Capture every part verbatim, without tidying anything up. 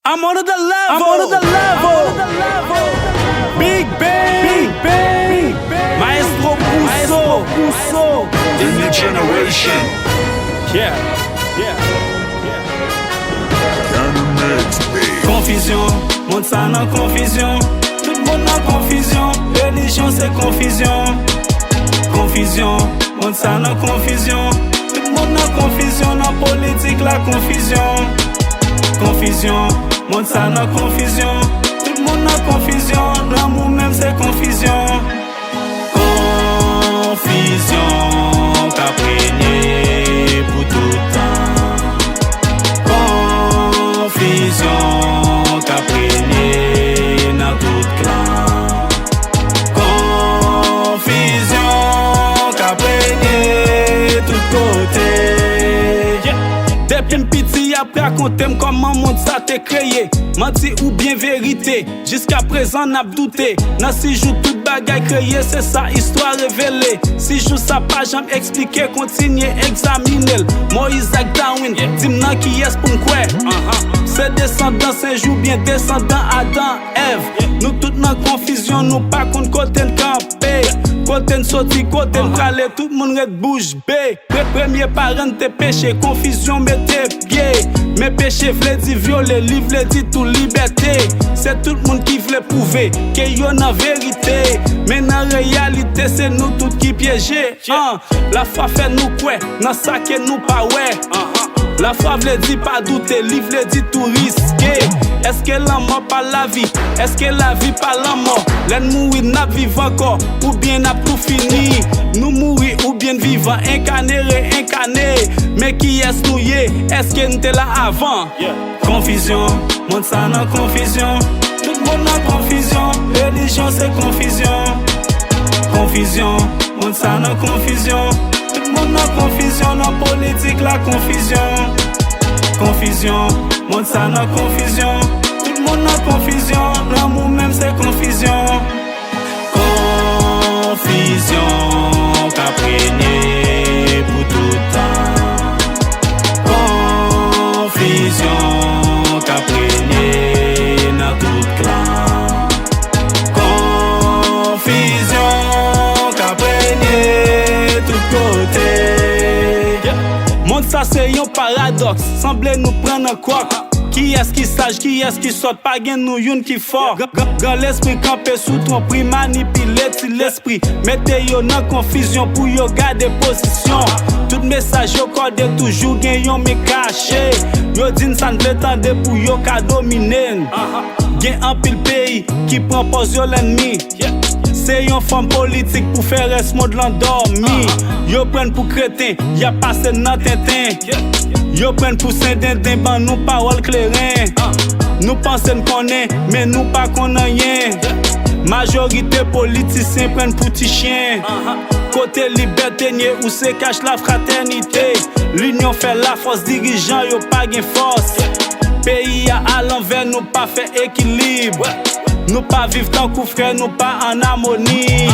I'm on another level. I'm on another level. Big Bang. Big Bang. Maestro Pousso. Pousso. The new generation. Yeah. Yeah. Yeah. Cannon Mix, baby. Konfizyon, mond sa nan konfizyon. Tout moun nan konfizyon. Relijyon se konfizyon. Konfizyon, mond sa nan konfizyon. Tout moun nan konfizyon, nan politik la konfizyon. Konfizyon, mond sa nan konfizyon. Tout moun nan konfizyon, lanmou menm se konfizyon. Konfizyon k ap renye pou tout tan. Konfizyon k ap renye nan tout klan. Konfizyon k ap renye tout kote. Yeah. Depi m piti, y ap rakonte m kòman mond sa te kreye. Manti oubyen verite, jiska prezan n ap doute. Nan si jou tout bagay kreye, se sa istwa revele. Si jou sa pa janm eksplike, kontinye egzamine l. Moyiz ak Darwin, yeah, di m nan kiyès pou m kwè. Uh-huh. Se desandan senj oubyen desandan Adan, Èv. Yeah. Nou tout nan konfizyon, nou pa konn kote n kanpe. Yeah. Kote n soti, kote n, uh-huh, prale, tout moun ret bouch be. Pre-, premye paran n te peche, konfizyon mete pye. Men peche vle di vyole, li vle di tou libète. Se tout moun ki vle pwouve ke yo nan verite. Men nan reyalite, se nou tout ki pyeje. An, lafwa fè nou kwè nan sa ke nou pa wè. Lafwa vle di pa doute, li vle di tou riske. Èske lanmò pa lavi? Èske lavi pa lanmò? Lè n mouri, n ap viv ankò, oubyen n ap tou fini? Nou mouri oubyen n vivan, enkane, reenkane. Men kiyès nou ye? Èske n te la avan? Yeah. Konfizyon, mond sa nan konfizyon. Tout moun nan konfizyon, relijyon se konfizyon. Konfizyon, mond sa nan konfizyon. Tout moun nan konfizyon, nan politik la konfizyon. Konfizyon, mond sa nan konfizyon. Tout moun nan konfizyon, lanmou menm se konfizyon. Konfizyon k ap renye pou tout tan. Konfizyon k ap renye nan tout klan. Konfizyon k ap renye tout kote. Mond sa se yon paradòks, sanble nou pran nan kwòk. Kiyès ki saj, kiyès ki sòt, pa gen nou youn ki fò. Gran, gran, gran lespri kanpe sou twonpri, manipile ti lespri. Mete yo nan konfizyon pou yo gade pozisyon. Tout mesaj yo kòde, toujou gen yon men kache. Yo di n sa n vle tande pou yo ka domine n. Gen anpil peyi ki pran pòz yo lènmi. Se yon fòm politik pou fè rès mond lan dòmi. Yo pran n pou kreten, y ap pase n nan tenten. Yo pran n pou sendenden, ban nou pawòl kleren. Nou panse n konnen, men nou pa konn anyen. Majorite politisyen pran n pou ti chen. Kote libète n ye, ou se kach lafratènite. Linyon fè lafòs, dirijan yo pa gen fòs. Peyi a alanvè, nou pa fè ekilib. Nou pa viv tankou frè, nou pa ann amoni.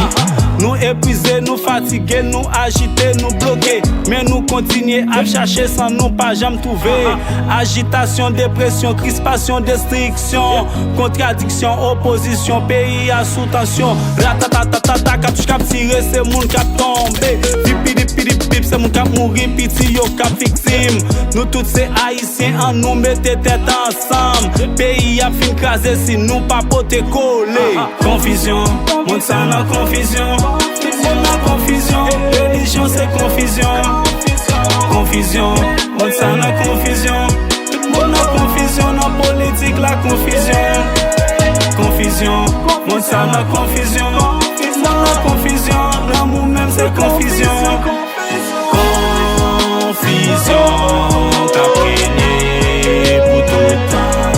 Nou epuize, nou fatige, nou ajite, nou bloke. Men nou kontinye ap chache san nou pa janm twouve. Ajitasyon, depresyon, krispasyon, destriksyon, kontradiksyon, opozisyon, peyi a sou tansyon. Ratatatatata, katouch k ap tire, se moun k ap tonbe. Pipidipidipip, se moun k ap mouri, piti yo k ap viktim. Nou tout se Ayisyen, an nou mete tèt ansanm. Peyi ap fin kraze si nou pa pote kole. Konfizyon, mond sa nan konfizyon. Tout moun nan konfizyon, relijyon se konfizyon. Konfizyon, mond sa nan konfizyon. Tout moun nan konfizyon, nan politik la konfizyon. Konfizyon, mond sa nan konfizyon. Tout moun nan konfizyon, lanmou menm se konfizyon. Konfizyon k ap renye pou tout tan.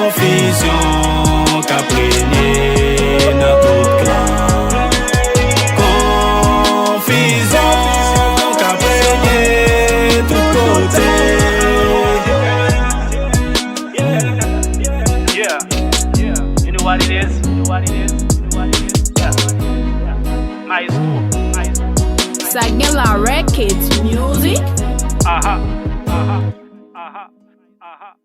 Konfizyon k ap renye nan tout klan. Konfizyon k ap renye tout kote. Yeah, yeah, you know what it is? You know what it is? You know what it is? Yeah, yeah. Maestro, maestro. Sa gen la Records Music. Aha,